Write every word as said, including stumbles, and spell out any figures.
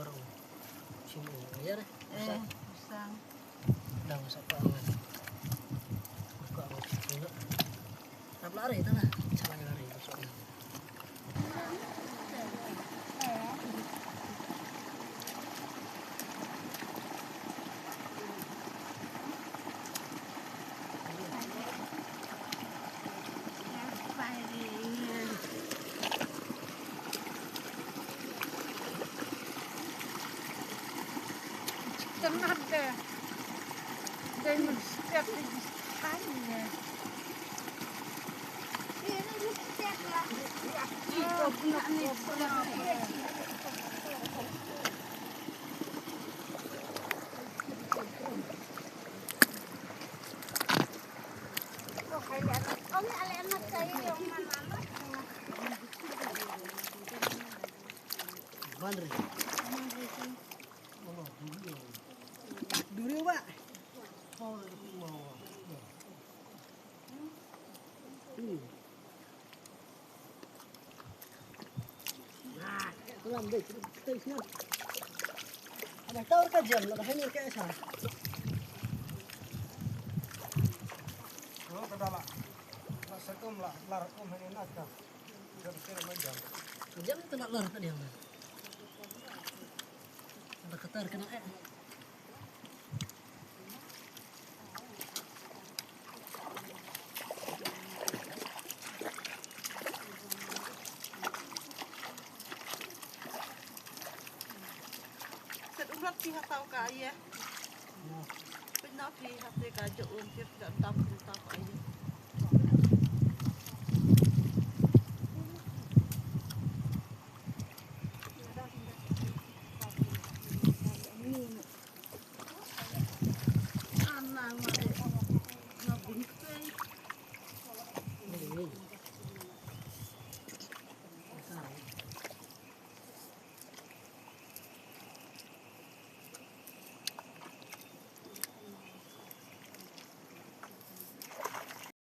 Sini ya re. Eh, sang. Dah masak pa ngan. Ko ang sini. Tap lari tu lah. Cara lari besok. Duri ba. Lam dei, dei sini. Ada tawar ka jam, la hai ni ka sa. Lo ka dala. La sakum la, la rakum hai ni na ka. Jam ka jam. Jam tu la lar ka dia. Ada katar kena eh. Set umrat phi ha taw ka ïa. Pynna phi ha te ka jo um phi ka dam phi taw ka ïa.